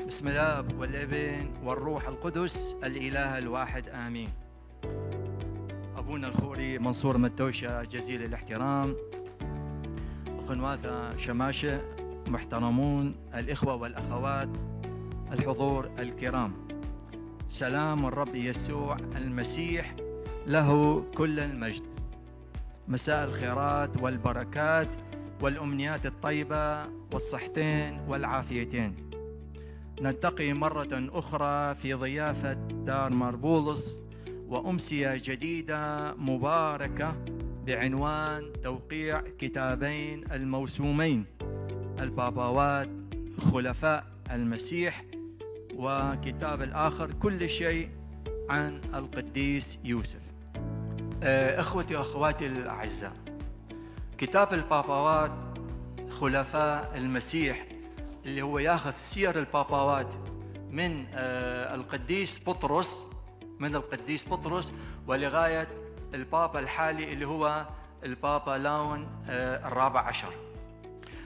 بسم الآب والابن والروح القدس الإله الواحد آمين. أبونا الخوري منصور متوشة جزيل الاحترام، أخواننا شماشة محترمون، الإخوة والأخوات، الحضور الكرام، سلام الرب يسوع المسيح له كل المجد. مساء الخيرات والبركات والأمنيات الطيبة والصحتين والعافيتين. نلتقي مرة أخرى في ضيافة دار ماربولس وأمسية جديدة مباركة بعنوان توقيع كتابين الموسومين، الباباوات خلفاء المسيح، وكتاب الآخر كل شيء عن القديس يوسف. إخوتي وأخواتي الأعزاء، كتاب الباباوات خلفاء المسيح اللي هو ياخذ سير الباباوات من القديس بطرس ولغاية البابا الحالي اللي هو البابا لاون الرابع عشر.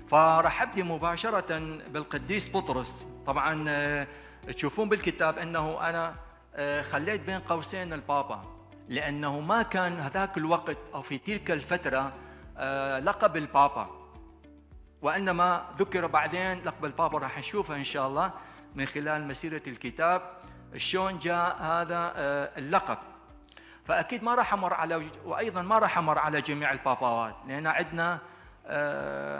فراح أبدي مباشرة بالقديس بطرس. طبعا تشوفون بالكتاب أنه أنا خليت بين قوسين البابا، لأنه ما كان هذاك الوقت أو في تلك الفترة لقب البابا، وإنما ذكر بعدين لقب البابا. راح نشوفها إن شاء الله من خلال مسيرة الكتاب شلون جاء هذا اللقب. فأكيد ما راح أمر على، وأيضا ما راح أمر على جميع الباباوات، لأن عندنا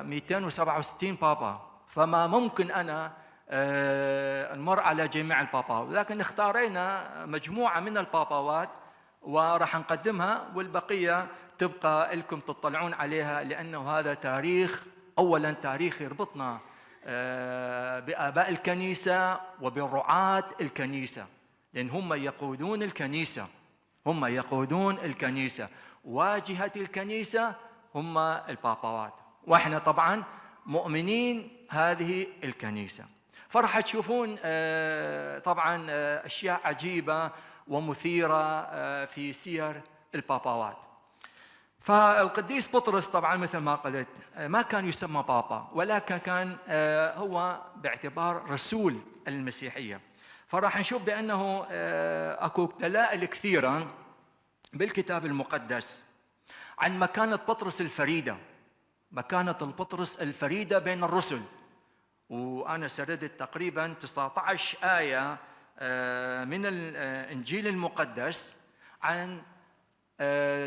267 بابا، فما ممكن أنا نمر على جميع الباباوات، لكن اختارينا مجموعة من الباباوات وراح نقدمها، والبقية تبقى لكم تطلعون عليها، لأنه هذا تاريخ، أولا تاريخ يربطنا بآباء الكنيسة وبرعاة الكنيسة، لأن هم يقودون الكنيسة، واجهة الكنيسة هم الباباوات، وإحنا طبعا مؤمنين هذه الكنيسة. فرح تشوفون طبعا أشياء عجيبة ومثيرة في سير الباباوات. فالقديس بطرس طبعا مثل ما قلت ما كان يسمى بابا، ولكن كان هو باعتبار رسول المسيحية. فراح نشوف بأنه أكو دلائل كثيرة بالكتاب المقدس عن مكانة بطرس الفريدة بين الرسل. وأنا سردت تقريبا 19 آية من الإنجيل المقدس عن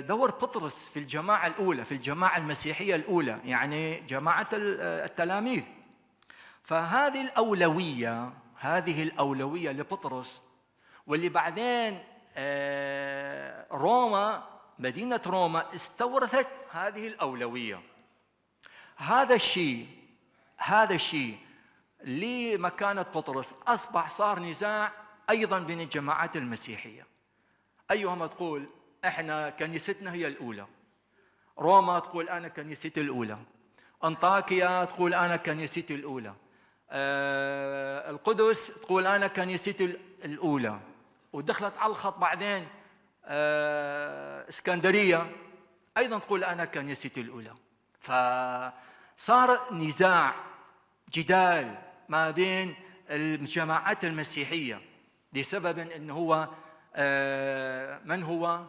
دور بطرس في الجماعة الأولى، في الجماعة المسيحية الأولى، يعني جماعة التلاميذ. فهذه الأولوية لبطرس، واللي بعدين مدينة روما استورثت هذه الأولوية. هذا الشيء لمكانة بطرس صار نزاع أيضا بين الجماعات المسيحية. أيهما تقول إحنا كنيستنا هي الأولى، روما تقول أنا كنيستي الأولى، أنطاكيا تقول أنا كنيستي الأولى، القدس تقول أنا كنيستي الأولى، ودخلت على الخط بعدين اسكندرية أيضا تقول أنا كنيستي الأولى. فصار نزاع، جدال ما بين الجماعات المسيحية بسبب أنه هو من هو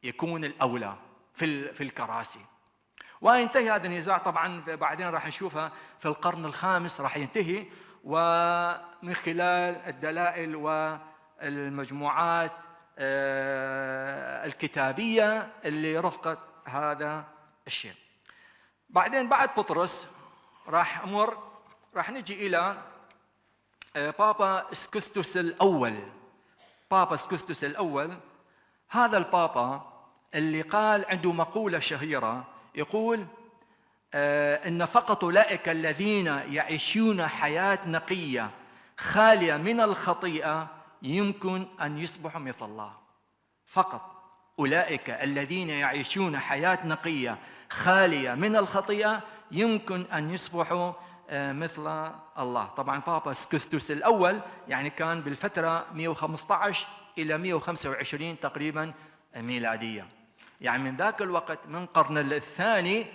يكون الأولى في الكراسي. وينتهي هذا النزاع طبعا بعدين راح نشوفها في القرن الخامس راح ينتهي، ومن خلال الدلائل والمجموعات الكتابية اللي رفقت هذا الشيء. بعدين بعد بطرس راح نجي إلى بابا سكستوس الأول. بابا سكستوس الأول هذا البابا اللي قال عنده مقولة شهيرة يقول إن فقط أولئك الذين يعيشون حياة نقية خالية من الخطيئة يمكن أن يصبحوا مثل الله. فقط أولئك الذين يعيشون حياة نقية خالية من الخطيئة يمكن أن يصبحوا مثل الله. طبعا بابا سكستوس الأول يعني كان بالفترة 115 إلى 125 تقريبا ميلادية، يعني من ذاك الوقت من القرن الثاني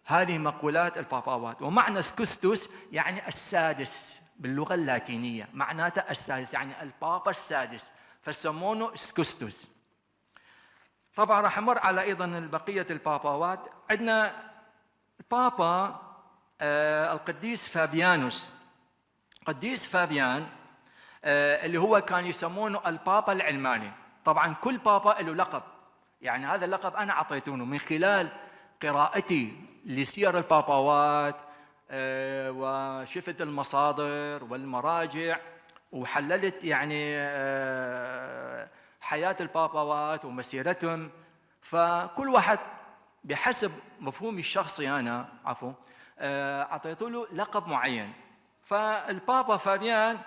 هذه مقولات الباباوات. ومعنى سكستوس يعني السادس باللغة اللاتينية، معناته السادس يعني البابا السادس، فسمونه سكستوس. طبعا راح امر على ايضا بقيه الباباوات. عندنا البابا القديس فابيانوس. قديس فابيان اللي هو كان يسمونه البابا العلماني. طبعا كل بابا له لقب، يعني هذا اللقب انا اعطيتونه من خلال قراءتي لسير الباباوات وشفت المصادر والمراجع وحللت يعني حياة الباباوات ومسيرتهم. فكل واحد بحسب مفهومي الشخصي أنا أعطيت له لقب معين. فالبابا فابيان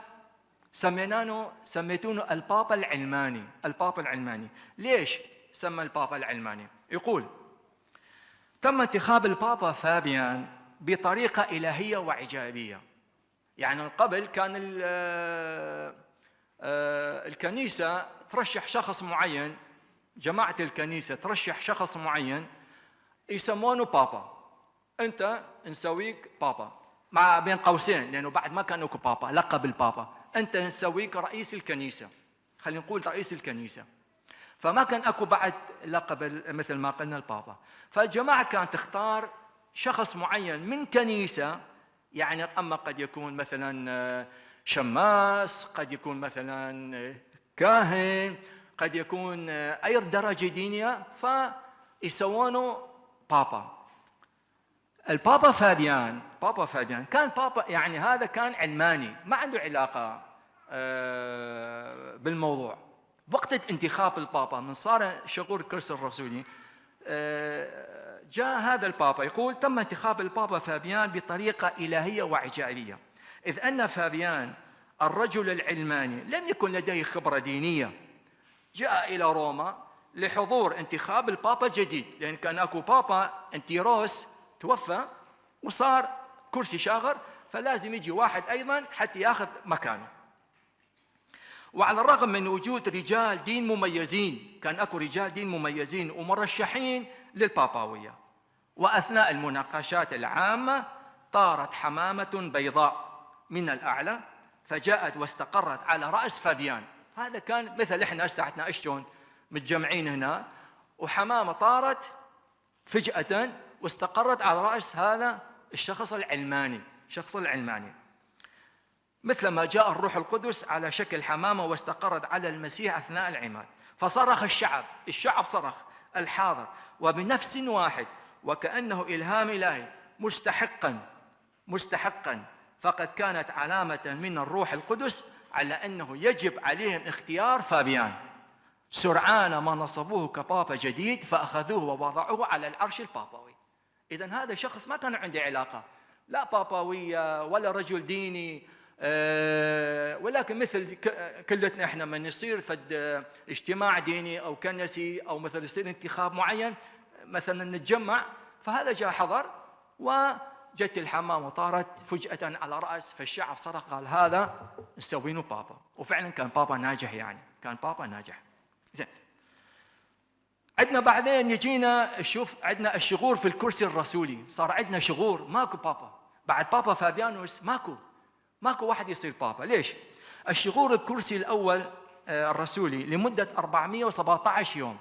سميتونه البابا العلماني. البابا العلماني ليش سمى البابا العلماني؟ يقول تم انتخاب البابا فابيان بطريقة إلهية وعجائبية. يعني قبل كان الكنيسة ترشح شخص معين، جماعة الكنيسة ترشح شخص معين يسمونه بابا، أنت نسويك بابا مع بين قوسين لأنه بعد ما كان اكو بابا لقب البابا، أنت نسويك رئيس الكنيسة، خلينا نقول رئيس الكنيسة. فما كان اكو بعد لقب مثل ما قلنا البابا. فالجماعة كانت تختار شخص معين من كنيسة، يعني أما قد يكون مثلا شماس، قد يكون مثلا كاهن، قد يكون أي درجة دينية، فيسوونه بابا. البابا فابيان كان بابا، يعني هذا كان علماني ما عنده علاقة بالموضوع. وقت انتخاب البابا من صار شغور الكرسي الرسولي جاء هذا البابا يقول تم انتخاب البابا فابيان بطريقة إلهية وعجائبية، إذ أن فابيان الرجل العلماني لم يكن لديه خبرة دينية، جاء إلى روما لحضور انتخاب البابا الجديد، لأن كان أكو بابا انتيروس توفى وصار كرسي شاغر، فلازم يجي واحد أيضا حتى يأخذ مكانه. وعلى الرغم من وجود رجال دين مميزين، كان أكو رجال دين مميزين ومرشحين للباباوية، وأثناء المناقشات العامة طارت حمامة بيضاء من الأعلى فجاءت واستقرت على رأس فابيان. هذا كان مثل إحنا ساعتنا شلون متجمعين هنا، وحمامة طارت فجأة واستقرت على رأس هذا الشخص العلماني. مثل ما جاء الروح القدس على شكل حمامة واستقرت على المسيح أثناء العماد، فصرخ الشعب صرخ الحاضر وبنفس واحد وكأنه إلهام إلهي مستحقا، فقد كانت علامة من الروح القدس على أنه يجب عليهم اختيار فابيان. سرعان ما نصبوه كبابا جديد فأخذوه ووضعوه على العرش البابوي. إذن هذا شخص ما كان عنده علاقة لا بابوية ولا رجل ديني، ولكن مثل كلتنا احنا من يصير فد اجتماع ديني او كنسي او مثلا يصير انتخاب معين مثلا نتجمع، فهذا جاء حضر وجت الحمام وطارت فجأة على رأس، فالشعب صرخ قال هذا نسوينه بابا. وفعلا كان بابا ناجح، يعني كان بابا ناجح. زين، عندنا بعدين يجينا شوف عندنا الشغور في الكرسي الرسولي، صار عندنا شغور، ماكو بابا بعد بابا فابيانوس، ماكو واحد يصير بابا. ليش؟ الشغور الكرسي الأول الرسولي لمدة 417 يوم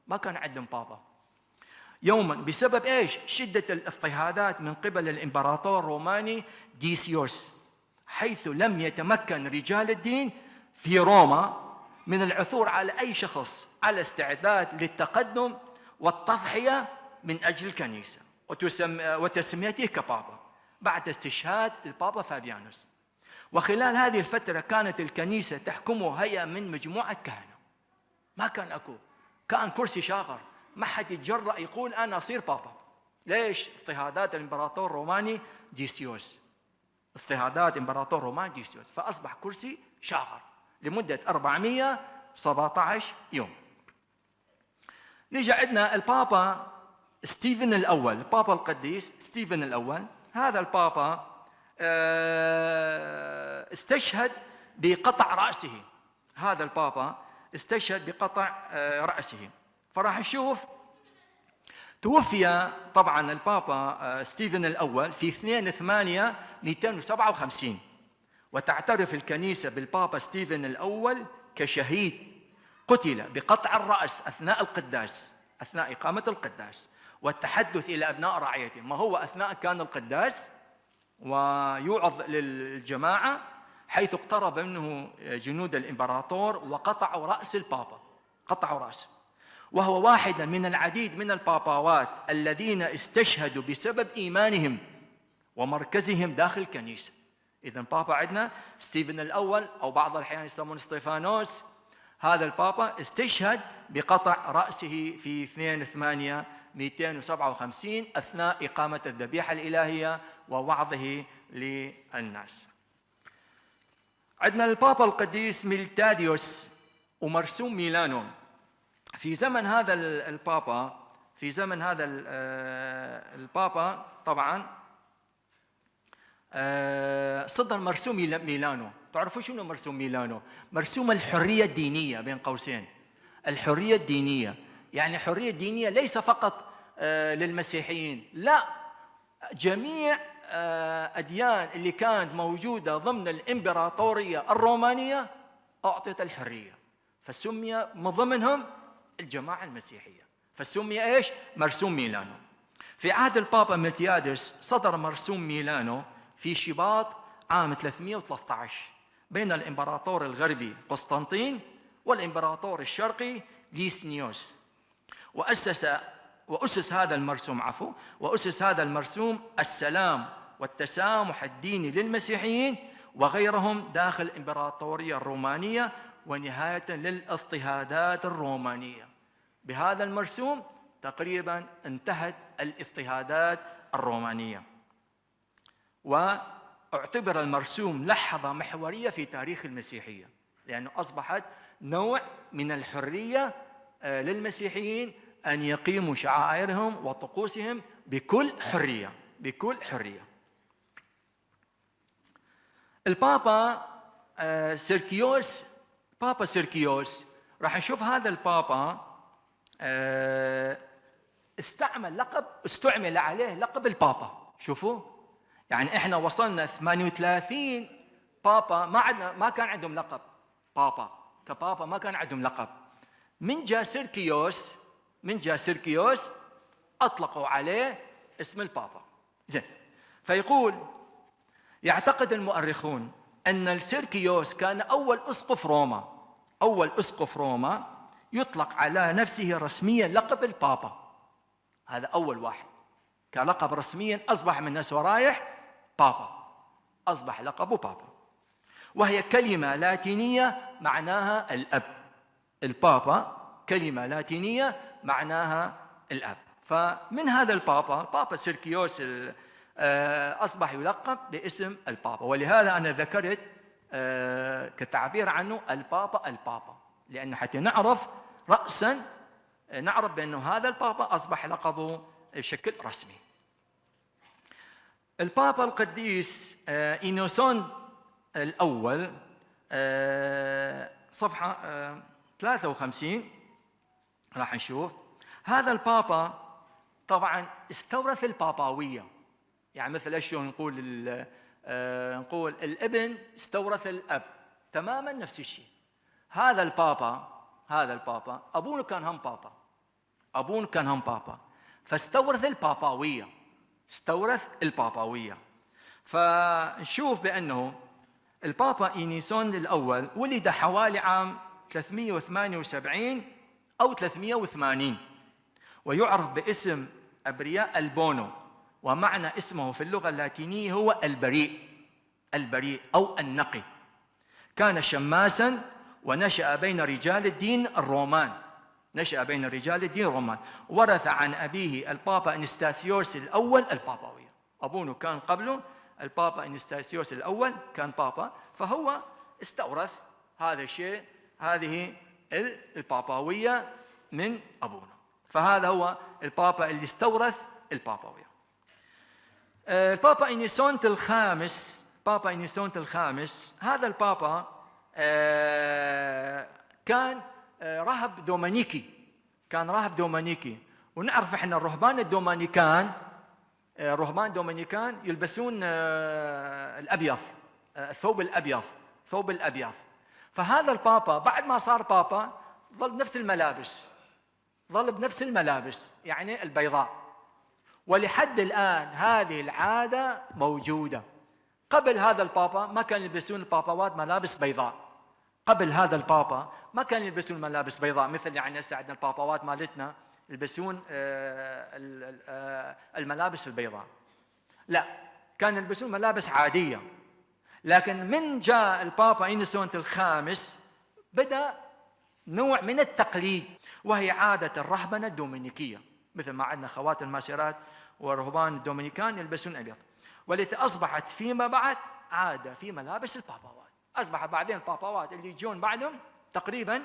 ما كان عندهم بابا يوما، بسبب إيش؟ شدة الاضطهادات من قبل الإمبراطور الروماني ديسيوس، حيث لم يتمكن رجال الدين في روما من العثور على أي شخص على استعداد للتقدم والتضحية من أجل الكنيسة وتسميته كبابا بعد استشهاد البابا فابيانوس. وخلال هذه الفترة كانت الكنيسة تحكمه هيئة من مجموعة كهنة. ما كان أكو، كان كرسي شاغر، ما حد يتجرأ يقول أنا أصير بابا. ليش؟ اضطهادات الإمبراطور الروماني ديسيوس، اضطهادات إمبراطور روماني ديسيوس، فأصبح كرسي شاغر لمدة 417 يوم. نيجي عندنا البابا ستيفن الأول، البابا القديس ستيفن الأول. هذا البابا استشهد بقطع رأسه. هذا البابا استشهد بقطع رأسه. فراح نشوف توفي طبعا البابا ستيفن الأول في 2/8/257، وتعترف الكنيسة بالبابا ستيفن الأول كشهيد قتل بقطع الرأس أثناء القداس، أثناء إقامة القداس والتحدث إلى أبناء رعيته. ما هو أثناء كان القداس ويوعظ للجماعة، حيث اقترب منه جنود الإمبراطور وقطعوا رأس البابا، قطعوا رأسه، وهو واحدا من العديد من الباباوات الذين استشهدوا بسبب إيمانهم ومركزهم داخل الكنيسة. إذن بابا عندنا ستيفن الأول، أو بعض الأحيان يسمونه ستيفانوس. هذا البابا استشهد بقطع رأسه في 2/8/257 أثناء إقامة الذبيحة الإلهية ووعظه للناس. عندنا البابا القديس ميلتاديوس ومرسوم ميلانو. في زمن هذا البابا، في زمن هذا البابا طبعا صدر مرسوم ميلانو. تعرفوا شنو مرسوم ميلانو؟ مرسوم الحرية الدينية بين قوسين. الحرية الدينية يعني حرية دينية ليس فقط للمسيحيين، لا، جميع أديان اللي كانت موجودة ضمن الإمبراطورية الرومانية أعطت الحرية، فسمي من ضمنهم الجماعة المسيحية، فسمي إيش؟ مرسوم ميلانو. في عهد البابا ميلتيادس صدر مرسوم ميلانو في شباط عام 313 بين الإمبراطور الغربي قسطنطين والإمبراطور الشرقي ليسنيوس. وأسس هذا المرسوم السلام والتسامح الديني للمسيحيين وغيرهم داخل الإمبراطورية الرومانية، ونهاية للاضطهادات الرومانية. بهذا المرسوم تقريبا انتهت الاضطهادات الرومانية، واعتبر المرسوم لحظة محورية في تاريخ المسيحية، لأنه أصبحت نوع من الحرية للمسيحيين أن يقيموا شعائرهم وطقوسهم بكل حرية، بكل حرية. البابا سيركيوس، بابا سيركيوس، راح نشوف هذا البابا استعمل عليه لقب البابا. شوفوا، يعني احنا وصلنا 38 بابا ما كان عندهم لقب بابا، كبابا ما كان عندهم لقب. من جاء سيركيوس أطلقوا عليه اسم البابا. زين، فيقول يعتقد المؤرخون أن السيركيوس كان أول أسقف روما يطلق على نفسه رسميا لقب البابا. هذا أول واحد كلقب رسميا أصبح من الناس ورايح بابا، أصبح لقبه بابا، وهي كلمة لاتينية معناها الأب. البابا كلمة لاتينية معناها الأب. فمن هذا البابا سيركيوس أصبح يلقب باسم البابا، ولهذا أنا ذكرت كتعبير عنه البابا، لأن حتى نعرف رأساً نعرف بأنه هذا البابا أصبح لقبه بشكل رسمي. البابا القديس إينوسون الأول، صفحة 53 راح نشوف هذا البابا طبعاً استورث الباباوية. يعني مثل ايش نقول الابن استورث الاب، تماما نفس الشيء. هذا البابا ابوه كان هم بابا، فاستورث الباباوية. فنشوف بانه البابا إينيسون الاول ولد حوالي عام 378 او 380، ويعرف باسم أبرياء البونو، ومعنى اسمه في اللغة اللاتينية هو البريء. البريء أو النقي. كان شماسا ونشأ بين رجال الدين الرومان، نشأ بين رجال الدين الرومان. ورث عن أبيه البابا إنستاسيوس الأول البابوية. أبوه كان قبله البابا إنستاسيوس الأول كان بابا، فهو استورث هذا الشيء، هذه البابوية من أبونا. فهذا هو البابا اللي استورث البابوية. البابا إنيسونت الخامس، بابا إنيسونت الخامس، هذا البابا كان راهب دومينيكي، كان راهب دومينيكي. ونعرف احنا الرهبان الدومينيكان، رهبان دومينيكان يلبسون الأبيض، الثوب الأبيض، ثوب الأبيض. فهذا البابا بعد ما صار بابا ظل بنفس الملابس، ظل بنفس الملابس يعني البيضاء. ولحد الآن هذه العادة موجودة. قبل هذا البابا ما كان يلبسون الباباوات ملابس بيضاء، قبل هذا البابا ما كان يلبسون ملابس بيضاء مثل يعني هسه عندنا الباباوات مالتنا يلبسون الملابس البيضاء، لا، كان يلبسون ملابس عادية. لكن من جاء البابا إنيسونت الخامس بدأ نوع من التقليد، وهي عادة الرهبنة الدومينيكية، مثل ما عندنا خوات الماسيرات ورهبان الدومينيكان يلبسون أبيض، والتي أصبحت فيما بعد عادة في ملابس الباباوات. أصبح بعدين الباباوات اللي يجون بعدهم تقريبا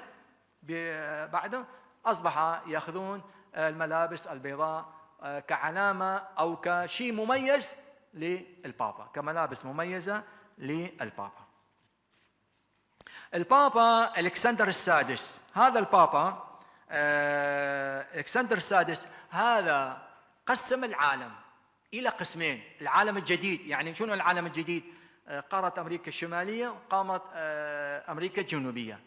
بعدهم أصبح يأخذون الملابس البيضاء كعلامة أو كشيء مميز للبابا، كملابس مميزة للبابا. البابا الكسندر السادس، هذا البابا الكسندر السادس هذا قسم العالم إلى قسمين. العالم الجديد، يعني شنو العالم الجديد؟ قارة أمريكا الشمالية وقارة أمريكا الجنوبية.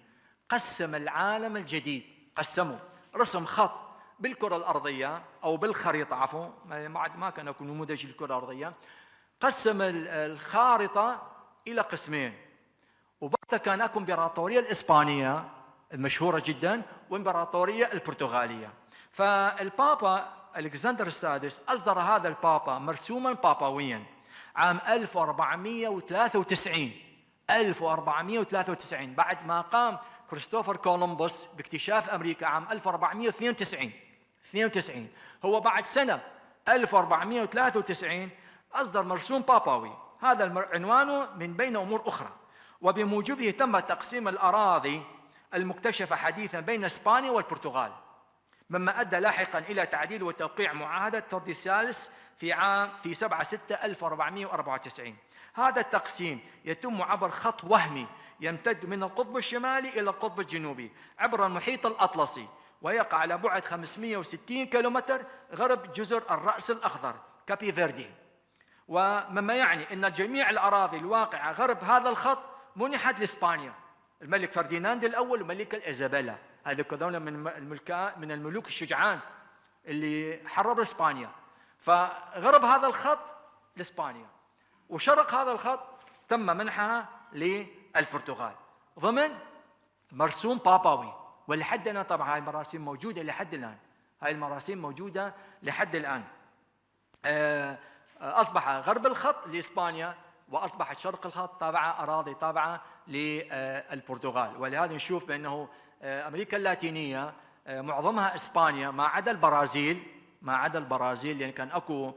قسم العالم الجديد، قسمه، رسم خط بالكرة الأرضية أو بالخريطة، عفوا ما كان يكون نموذج للكرة الأرضية. قسم الخارطة إلى قسمين، وبعدها كان اكو امبراطورية الإسبانية المشهورة جدا وامبراطورية البرتغالية. فالبابا الكسندر السادس أصدر هذا البابا مرسوما بابويا عام 1493 بعد ما قام كريستوفر كولومبوس باكتشاف أمريكا عام 1492. هو بعد سنة 1493 أصدر مرسوم بابوي، هذا عنوانه من بين أمور أخرى، وبموجبه تم تقسيم الأراضي المكتشفة حديثا بين إسبانيا والبرتغال، مما أدى لاحقا إلى تعديل وتوقيع معاهدة تورديسالس في 7/6/1494. هذا التقسيم يتم عبر خط وهمي يمتد من القطب الشمالي إلى القطب الجنوبي عبر المحيط الأطلسي، ويقع على بعد 560 كيلومتر غرب جزر الرأس الأخضر كابي فيردي، ومما يعني أن جميع الأراضي الواقعة غرب هذا الخط منحت لإسبانيا. الملك فرديناند الأول وملكة إيزابيلا، هذا كذولا من الملوك الشجعان اللي حرروا إسبانيا. فغرب هذا الخط لإسبانيا، وشرق هذا الخط تم منحها للبرتغال ضمن مرسوم بابوي. ولحد الآن طبعا هاي المراسيم موجودة لحد الآن، هاي المراسيم موجودة لحد الآن. أصبح غرب الخط لإسبانيا، وأصبح شرق الخط تابعة أراضي تابعة للبرتغال. ولهذا نشوف بأنه أمريكا اللاتينية معظمها إسبانيا ما عدا البرازيل، يعني كان أكو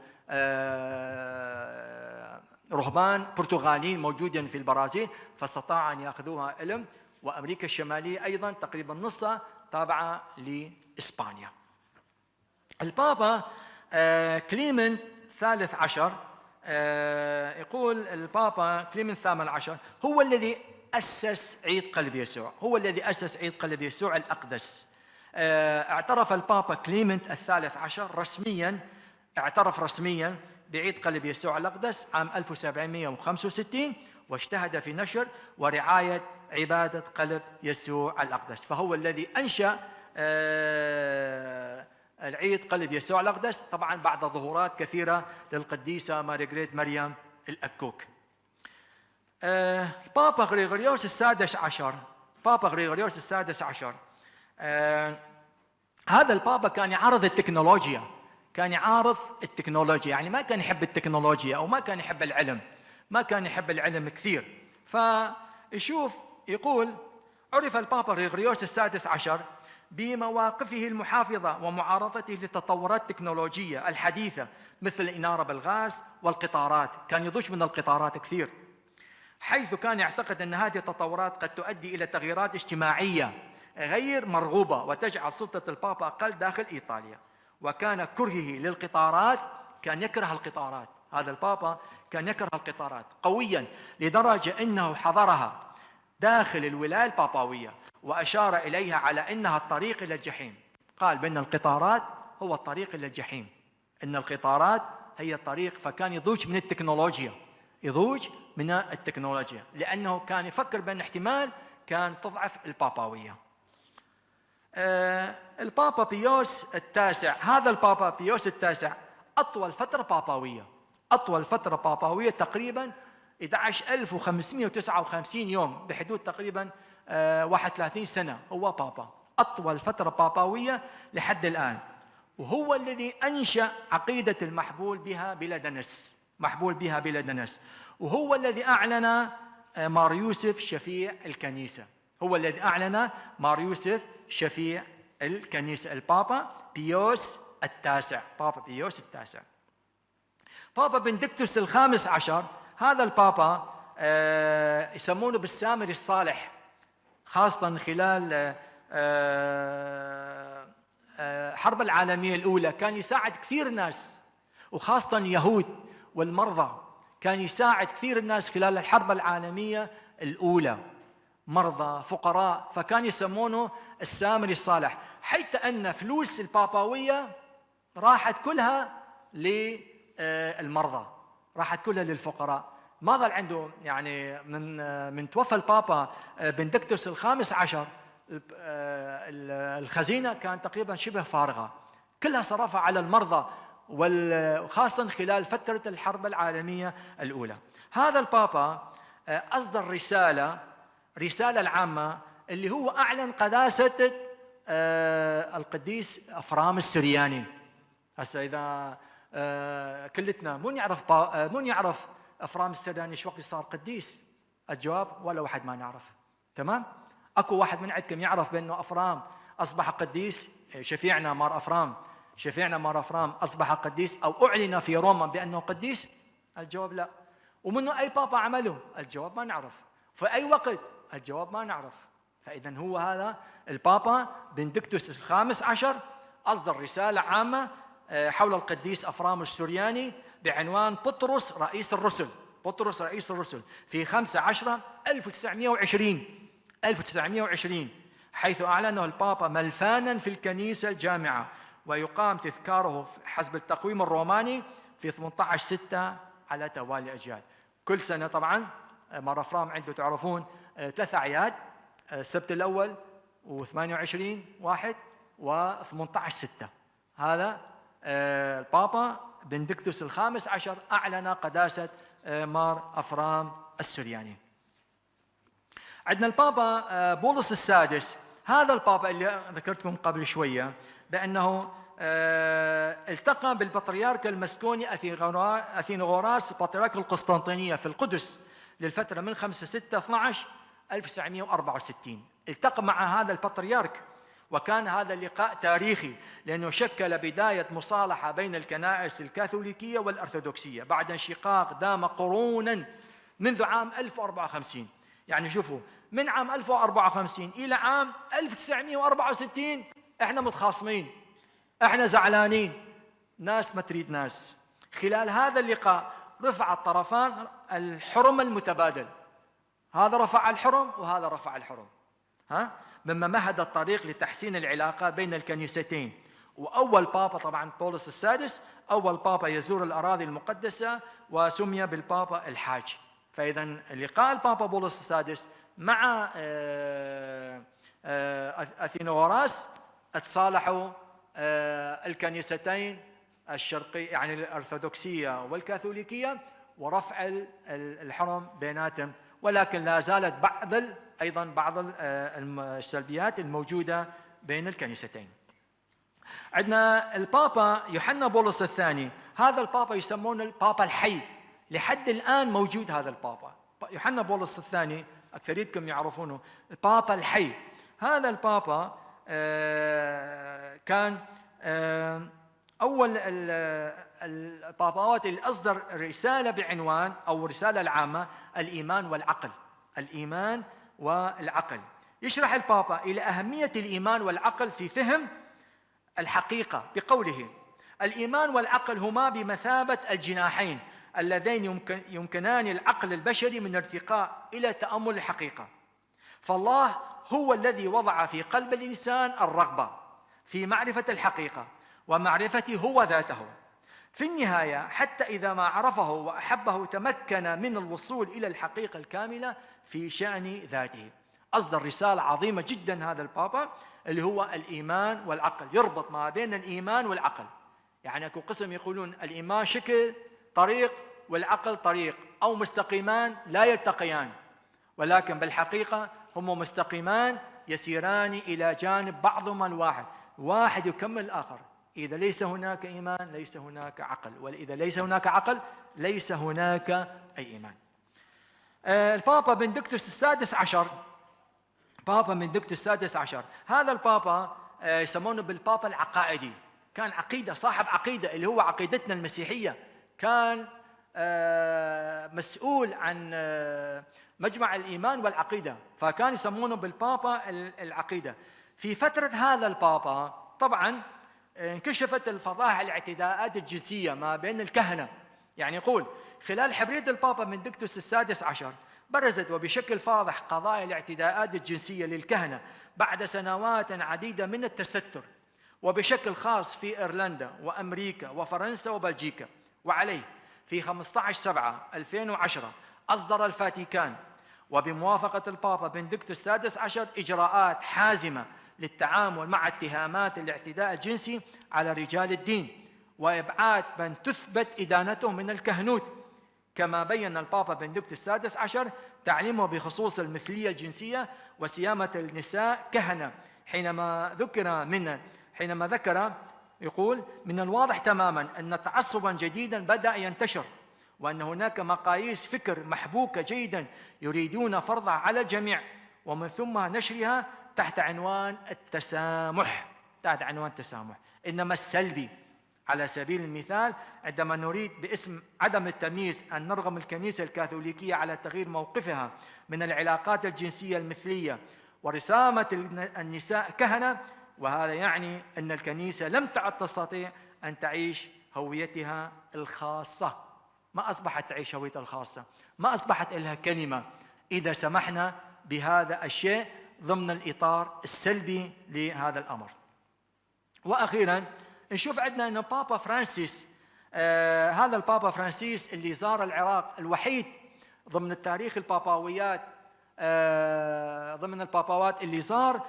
رهبان برتغاليين موجودين في البرازيل فاستطاع أن يأخذوها إلهم. وأمريكا الشمالية أيضا تقريبا نصها تابعة لإسبانيا. البابا كليمنت الثالث عشر، يقول البابا كليمنت الثامن عشر هو الذي أسس عيد قلب يسوع، هو الذي أسس عيد قلب يسوع الأقدس. اعترف البابا كليمنت الثالث عشر رسميا، اعترف رسميا بعيد قلب يسوع الأقدس عام 1765، واجتهد في نشر ورعاية عبادة قلب يسوع الأقدس. فهو الذي أنشأ العيد قلب يسوع الأقدس، طبعا بعد ظهورات كثيرة للقديسة مارغريت مريم الأكوك. البابا غريغوريوس السادس عشر، بابا غريغوريوس السادس عشر هذا البابا كان يعارض التكنولوجيا، كان يعارض التكنولوجيا، يعني ما كان يحب التكنولوجيا أو ما كان يحب العلم، ما كان يحب العلم كثير. فيشوف يقول: عرف البابا غريغوريوس السادس عشر بمواقفه المحافظة ومعارضته للتطورات التكنولوجية الحديثة مثل الإنارة بالغاز والقطارات، كان يضج من القطارات كثير، حيث كان يعتقد أن هذه التطورات قد تؤدي إلى تغييرات اجتماعية غير مرغوبة وتجعل سلطة البابا أقل داخل إيطاليا. وكان كرهه للقطارات، كان يكره القطارات، هذا البابا كان يكره القطارات قويا لدرجة أنه حضرها داخل الولاية البابوية وأشار إليها على أنها الطريق إلى الجحيم. قال بأن القطارات هو الطريق إلى الجحيم، أن القطارات هي الطريق. فكان يضوج من التكنولوجيا، يضوج من التكنولوجيا، لأنه كان يفكر بأن احتمال كان تضعف البابوية. البابا بيوس التاسع، هذا البابا بيوس التاسع أطول فترة بابوية، أطول فترة بابوية تقريبا 11559 يوم، بحدود تقريبا 31 سنة هو بابا، أطول فترة بابوية لحد الآن. وهو الذي أنشأ عقيدة المحبول بها بلا دنس، محبول بها بلا دنس، وهو الذي أعلن مار يوسف شفيع الكنيسة، هو الذي أعلن مار يوسف شفيع الكنيسة، البابا بيوس التاسع، بابا بيوس التاسع. بابا بندكتوس الخامس عشر، هذا البابا يسمونه بالسامري الصالح، خاصة خلال الحرب العالمية الأولى كان يساعد كثير ناس، وخاصة يهود والمرضى، كان يساعد كثير الناس خلال الحرب العالمية الأولى، مرضى فقراء، فكان يسمونه السامري الصالح، حتى أن فلوس البابوية راحت كلها للمرضى، راحت كلها للفقراء. ما ظل عنده يعني من توفى البابا بندكتوس الخامس عشر الخزينة كانت تقريبا شبه فارغة، كلها صرفها على المرضى، وخاصة خلال فترة الحرب العالمية الأولى. هذا البابا أصدر رسالة العامة اللي هو أعلن قداسة القديس أفرام السرياني. هسه إذا كلتنا من يعرف أفرام السرياني شو وقت صار قديس؟ الجواب ولا واحد ما نعرف. تمام؟ أكو واحد من عندكم يعرف بأنه أفرام أصبح قديس؟ شفيعنا مار أفرام أصبح قديس أو أعلن في روما بأنه قديس؟ الجواب لا. ومنه أي بابا عمله؟ الجواب ما نعرف. في أي وقت؟ الجواب ما نعرف. فإذا هو هذا البابا بندكتوس الخامس عشر أصدر رسالة عامة حول القديس أفرام السرياني بعنوان بطرس رئيس الرسل، بطرس رئيس الرسل، في 15/10/1920 حيث أعلنه البابا ملفانا في الكنيسة الجامعة، ويقام تذكاره حسب التقويم الروماني في 18/6 على توالي أجيال. كل سنة طبعا مار أفرام عنده تعرفون 3 أعياد، السبت الأول و28/1 و18/6. هذا البابا بندكتوس الخامس عشر أعلن قداسة مار أفرام السرياني. عندنا البابا بولس السادس، هذا البابا اللي ذكرتكم قبل شوية بأنه التقى بالبطريرك المسكوني أثينغوراس بطريرك القسطنطينية في القدس للفترة من 5/6/12/1964. التقى مع هذا البطريرك، وكان هذا اللقاء تاريخي لأنه شكل بداية مصالحة بين الكنائس الكاثوليكية والأرثوذكسية بعد انشقاق دام قرونا منذ عام 1054. يعني شوفوا، من عام 1054 إلى عام 1964 إحنا متخاصمين، إحنا زعلانين، ناس ما تريد ناس. خلال هذا اللقاء رفع الطرفان الحرم المتبادل، هذا رفع الحرم وهذا رفع الحرم، مما مهد الطريق لتحسين العلاقات بين الكنيستين. وأول بابا طبعا بولس السادس أول بابا يزور الأراضي المقدسة وسمي بالبابا الحاج. فإذا لقاء البابا بولس السادس مع أثينغوراس تصالحوا الكنيستين الشرقية يعني الأرثوذكسية والكاثوليكية ورفع الحرم بيناتهم، ولكن لا زالت أيضا بعض السلبيات الموجودة بين الكنيستين. عندنا البابا يوحنا بولس الثاني، هذا البابا يسمونه البابا الحي، لحد الآن موجود هذا البابا. يوحنا بولس الثاني أكثريتكم يعرفونه، البابا الحي. هذا البابا كان أول الباباوات اللي أصدر رسالة بعنوان أو رسالة العامة الإيمان والعقل. الإيمان والعقل. يشرح البابا إلى أهمية الإيمان والعقل في فهم الحقيقة بقوله: الإيمان والعقل هما بمثابة الجناحين اللذين يمكنان العقل البشري من ارتقاء إلى تأمل الحقيقة. فالله هو الذي وضع في قلب الإنسان الرغبة في معرفة الحقيقة ومعرفته هو ذاته. في النهاية حتى إذا ما عرفه وأحبه تمكن من الوصول إلى الحقيقة الكاملة في شأن ذاته. أصدر رسالة عظيمة جدا هذا البابا اللي هو الإيمان والعقل، يربط ما بين الإيمان والعقل. يعني أكو قسم يقولون الإيمان شكل طريق والعقل طريق، أو مستقيمان لا يلتقيان، ولكن بالحقيقة هم مستقيمان يسيران إلى جانب بعضهما الواحد، واحد يكمل الآخر. إذا ليس هناك إيمان ليس هناك عقل، وإذا ليس هناك عقل ليس هناك أي إيمان. البابا بندكتوس السادس عشر، بابا بندكتوس السادس عشر، هذا البابا يسمونه بالبابا العقائدي. كان عقيدة، صاحب عقيدة اللي هو عقيدتنا المسيحية. كان مسؤول عن مجمع الإيمان والعقيدة، فكان يسمونه بالبابا العقيدة. في فترة هذا البابا طبعا انكشفت الفضائح الاعتداءات الجنسية ما بين الكهنة. يعني يقول خلال حبرية البابا بندكتوس السادس عشر برزت وبشكل فاضح قضايا الاعتداءات الجنسية للكهنة بعد سنوات عديدة من التستر، وبشكل خاص في إيرلندا وأمريكا وفرنسا وبلجيكا. وعليه في 15/7/2010 أصدر الفاتيكان وبموافقة البابا بندكتوس السادس عشر إجراءات حازمة للتعامل مع اتهامات الاعتداء الجنسي على رجال الدين وإبعاد من تثبت إدانتهم من الكهنوت. كما بين البابا بندكتوس السادس عشر تعليمه بخصوص المثلية الجنسية وسيامة النساء كهنة، حينما ذكر يقول: من الواضح تماما أن تعصبا جديدا بدأ ينتشر، وأن هناك مقاييس فكر محبوكة جيدا يريدون فرضها على الجميع، ومن ثم نشرها تحت عنوان التسامح. إنما السلبي على سبيل المثال عندما نريد باسم عدم التمييز أن نرغم الكنيسة الكاثوليكية على تغيير موقفها من العلاقات الجنسية المثلية ورسامة النساء كهنة، وهذا يعني أن الكنيسة لم تعد تستطيع أن تعيش هويتها الخاصة. ما أصبحت تعيش هويتها الخاصة، ما أصبحت لها كلمة إذا سمحنا بهذا الشيء ضمن الإطار السلبي لهذا الأمر. وأخيراً نشوف عندنا أن بابا فرانسيس، هذا البابا فرانسيس اللي زار العراق الوحيد ضمن التاريخ الباباويات، ضمن الباباوات اللي زار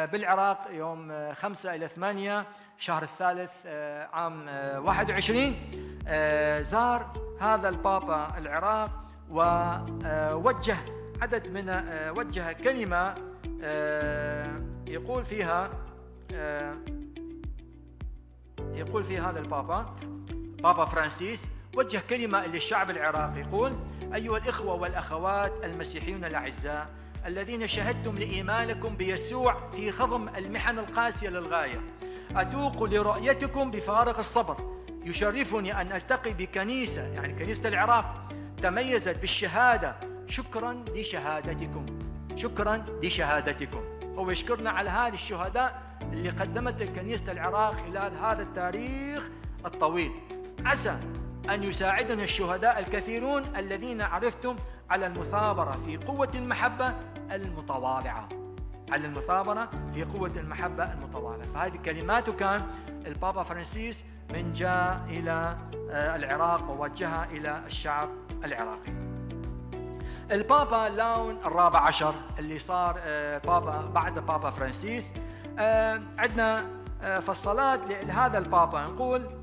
بالعراق يوم 5 إلى 8 شهر الثالث عام 21. زار هذا البابا العراق ووجه عدد من وجه كلمة يقول فيها هذا بابا فرانسيس وجه كلمة للشعب العراقي. يقول: أيها الإخوة والأخوات المسيحيون الأعزاء الذين شهدتم لإيمانكم بيسوع في خضم المحن القاسية للغاية، أتوق لرؤيتكم بفارغ الصبر. يشرفني أن ألتقي بكنيسة، يعني كنيسة العراق، تميزت بالشهادة. شكرا لشهادتكم. هو يشكرنا على هذه الشهداء اللي قدمت كنيسة العراق خلال هذا التاريخ الطويل. عسى أن يساعدنا الشهداء الكثيرون الذين عرفتم على المثابرة في قوة المحبة المتواضعة. فهذه كلماته كان البابا فرانسيس من جاء إلى العراق ووجهها إلى الشعب العراقي. البابا لاون الرابع عشر اللي صار بابا بعد بابا فرانسيس، عندنا في الصلاة لهذا البابا نقول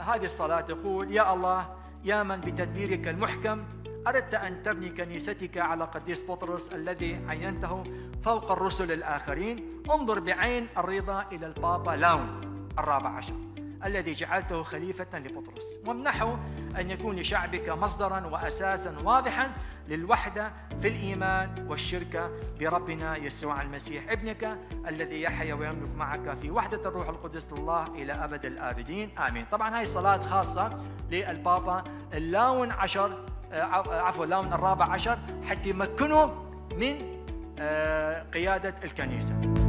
هذه الصلاة تقول: يا الله، يا من بتدبيرك المحكم أردت أن تبني كنيستك على قديس بطرس الذي عينته فوق الرسل الآخرين، انظر بعين الرضا إلى البابا لاون الرابع عشر الذي جعلته خليفة لبطرس، وامنحه أن يكون لشعبك مصدرا وأساسا واضحا للوحدة في الإيمان والشركة بربنا يسوع المسيح ابنك الذي يحيا ويملك معك في وحدة الروح القدس الله إلى أبد الآبدين آمين. طبعا هاي صلاة خاصة للبابا اللاون الرابع عشر حتى يمكنه من قيادة الكنيسة.